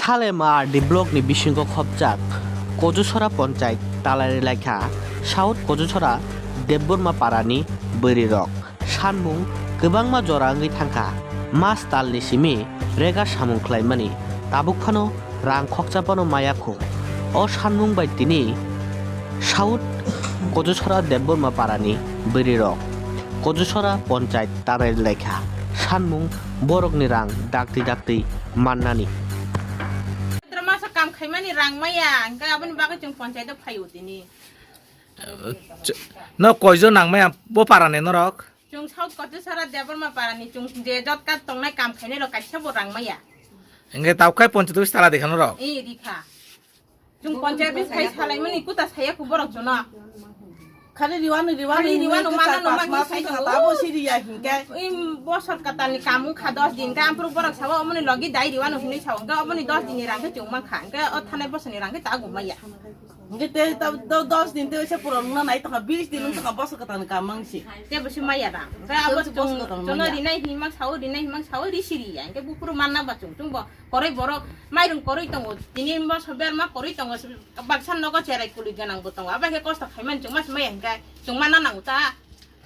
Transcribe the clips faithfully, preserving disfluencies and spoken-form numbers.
Salema R D block ni bisingo khopjak Kojusora ponchait talari laikha South Kojusora Debbarma parani bwrwirok. Sanmung kwbangma jora wngwi thangkha, mas talni simi rega samung khlaimani, tabuk phano rang khokcha phano maya khung. O sanmung bai tini South Kojusora Debbarma parani bwrwirok Kojusora ponchait talari laikha, sanmung borokni rang dakti dakti mannani. Masa kam khaimani rang maya, hwnkhe aboni bagwi chwng ponchaito phaio tini. Ch-, no koijo nangmaya bo parani norok? Chwng South Kotesara Debbarma parani chwng je jotkat tongnai kam khainai rok kaisa bo rang maya. Hwnkhe tabuk khai ponchaito sala dekha norok? Ee, rikha. Chwng ponchaito sai salaimani kuta saya ku borok jono. Khali riwanu, riwanu, Khali riwanu, hinwi mananu, char pas mangni mas sai wngkha, tongo. Tabo siriya hinkhe. Im bosor katalni kam wngkha dos din, khe ampru borok sabo omoni logi dai riwanu hinwi sao, hwnkhe omoni dos dinni rang khe chwng mankha, hwnkhe o thanai bosorni rang khe ta gumaya. Hwnkhe te ta do-, dos din te se puron wngna nai tongkha, bis din wng tongkha bosor katalni kam mangsi. Tebo se maya rang. Hwnkhe abo Tebo se bosor chwng katal jono maya. Rinai himang sao, rinai himang sao, ri siriya, hwnkhe buphuru manna ba chwng, chwngbo Koroi borok mairung koroi tongo, tini moso berma koroi tongo, baksa nogo cherai kului gwnang bo tongo, abo khe kosto khaimani chwng mas maya hwnkhe chwng mana nango ta.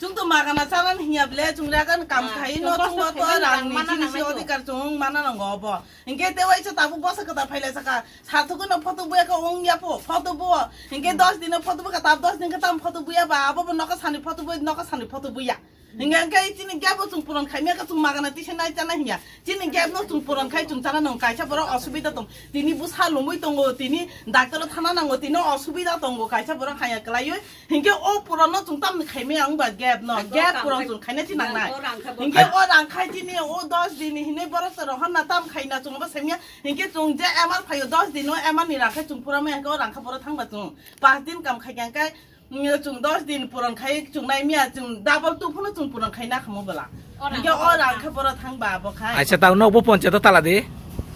Chwng to magana chalan hinya ble, chwng ragan kam Ah, khai chwng no, kosto chwng to khaimani rang rang ni mana chini si nangnai to. Odhikar chwng mana nango obo. Hwnkhe te waisa tabuk bosa kwtal phailai saka, sathukui no photo buya khe wng ya pho, photo buo. Hwnkhe dos din no photo buka, tab dos din khe tam photo buya ba, abo bo noka sani photo bui, noka sani photo buya. Hingke, hingke chini gap bo chwng puron khaimya khe chwng magana tisa nai chana hinya. Chini gap no chwng puron khai chwng chana nang kaisa borok osubida tong. Tini bwsa lumui tongo, tini doctor o thana nango, tini osubida tongo, kaisa borok haya kwlaiwi. Hingke o puron no chwng tamni khaimya ang ba gap no, gap puron chwng khaina chi nangnai. Hingke o rang khai chini o dos din hinwi borok chwng rohor na tam khaina chwng bo saimya. Hingke chwng je M R phaio dos din o M R ni rang khai chwng pura maya hingke o rang kha borok thangba chwng. Pas din kam khai khe hingke Chwng dos din puron khai chwng nai miya, chwng double two phano chwng puron khai na khamo bwla. Hingke o rang khe boro thang ba bo khai. Aisa, tao nok bo ponchayat o tala di.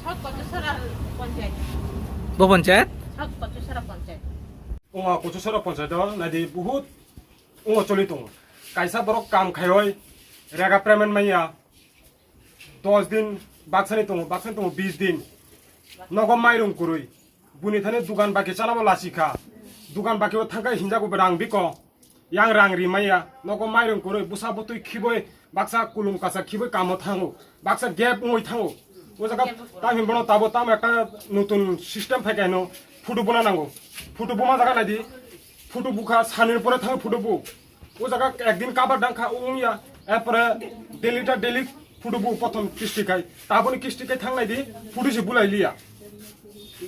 South Kochusara ponchayat. Bo ponchayat? South Kochusara ponchayat. Ongo Kochusara ponchayat o nai di, buhut ongo choli tongo. Kaisa borok kam khaioi rega payment manya. Dos din baksani tongo, baksani tongo bis din. Nogo mairung kwrwi. Buni thani dugan baki chalabo lasi kha. Dugan baki o thangkai hinjago rang biko. Yang rang ri maya. Nogo mairung kwrwi, bwsa bwtwi khiboi, baksa kulum kasa khiboi kamo thango. Baksa gap wngwi thango. O jaga tam hin bono tabo tam ekta nutun system phai kaino photo buna nango. Photo buma jaga naidi. Photo bukha, sanir pore thango photo bu. O jaga ekdin cover dang kha, o wngya. Erpore daily ta daily photo bu, prothom kisti khai. Taboni kisti khai thangnai di, photo se bulai liya.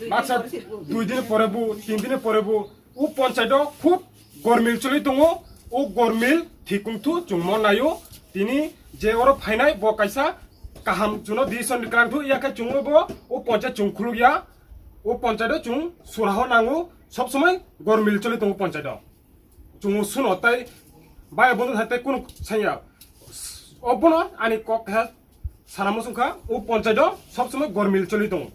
Baksa dui din pore bu, tin din pore bu, o ponchayat o khub gormil choli tongo. O gormil thikungthu chwngmo naio. Tini je oro phainai bo kaisa kaham chwngno decision kwlangthu, ya khe chwngno bo o ponchayat chwng khulukya. O ponchayat o chwng suraho nango, sob somoi gormil choli tongo ponchayat o. Chwng suno tai bai bono hai tai kunu sanya. Obono ani kok khe sana muchung kha, o ponchayat o sob somoi gormil choli tongo.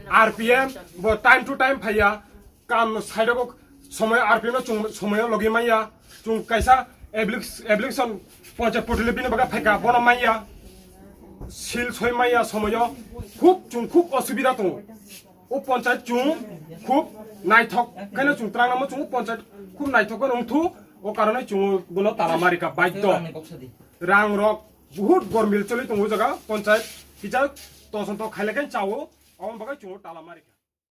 R P M bo time to time phaiya, kam no side o bo somoi R P M no chwng somoi o logi manya, chwng kaisa applic-, application ponchayat portal bini baga phaika bono manya, sil soi manya somoi o, khub chwng khub osubida tongo. O ponchayat chwng khub naithok khaino chwng twlang nangma chwng o ponchayat khub naithok khe wngthu, o karone chwng bono tala marika baiddo. Rang rok buhut gormil choli tongo o jaga ponchayat kisa toson tok khailai khe chao, aboni bagwi chwng o tala marika.